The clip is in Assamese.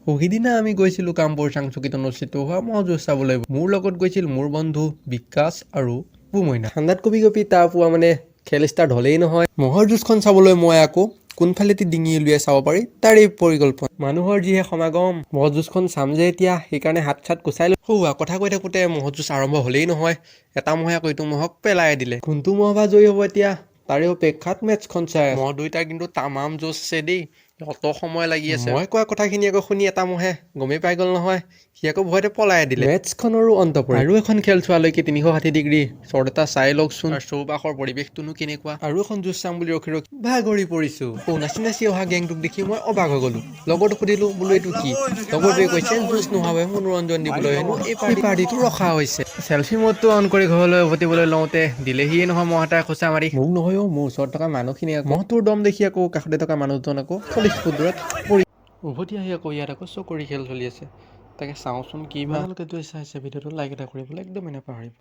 সিদিনা আমি গৈছিলোঁ কামপুৰ চাংচকীত অনুষ্ঠিত হোৱা ম'হ যুঁজ চাবলৈ। মোৰ লগত গৈছিল মোৰ বন্ধু বিকাশ আৰু বুমইনা। ঠাণ্ডাত কঁপি কঁপি তাৰ পোৱা মানে খেল ষ্টাৰ্ট হ'লেই নহয়। ম'হৰ যুঁজখন চাবলৈ মই আকৌ কোনফালেদি ডিঙি উলিয়াই চাব পাৰি তাৰেই পৰিকল্পনা। মানুহৰ যিহে সমাগম, ম'হ যুঁজখন চাম যে এতিয়া, সেইকাৰণে হাত চাত কোচাই লৈ সৌৱা কথা কৈ থাকোঁতে ম'হ যুঁজ আৰম্ভ হ'লেই নহয়। এটা ম'হে আকৌ ইটো ম'হক পেলাই দিলে। কোনটো ম'হ বা জয়ী হ'ব এতিয়া তাৰে অপেক্ষাত মেটচখন চাই। ম'হ দুইটাৰ কিন্তু তামাম যুঁজ আছে দেই, অত সময় লাগি আছে। মই কোৱা কথাখিনি আকৌ শুনি এটা ম'হে গমেই পাই গ'ল নহয়, সি আকৌ ভয়তে পলাই দিলে। মেটচখনৰো অন্ত পৰিল। আৰু এখন খেল চোৱালৈকে 360 ডিগ্ৰী শ্বৰ্ট এটা চাই লওকচোন আৰু চৌপাশৰ পৰিৱেশটোনো কেনেকুৱা। আৰু এখন যুঁজ চাম বুলি ৰখি ৰখি ভাগৰি পৰিছো। অ' নাচি নাচি অহা গেংটোক দেখি মই অবাক হৈ গ'লো। লগৰটোক সুধিলো বোলো, এইটো কি? লগৰটোৱে কৈছে, যুঁজ নোহোৱাকৈ মনোৰঞ্জন দিবলৈ হেনো এই পাৰ্টিটো ৰখা হৈছে। চেলফি মোডটো অন কৰি ঘৰলৈ উভতিবলৈ লওঁতে দিলেহিয়ে নহয় মহ এটাই খোচা মাৰি। মোক নহয় অ', মোৰ ওচৰত থকা মানুহখিনি আকৌ মহটোৰ দম দেখি আকৌ কাষতে থকা মানুহজন আকৌ 40 ফুট দূৰত পৰি। উভতি আহি আকৌ ইয়াত আকৌ চকৰি খেল চলি আছে, তাকে চাওঁচোন কি। আপোনালোকে যদি চাইছে ভিডিঅ'টো, লাইক এটা কৰিবলৈ একদমেই নাপাহৰিব।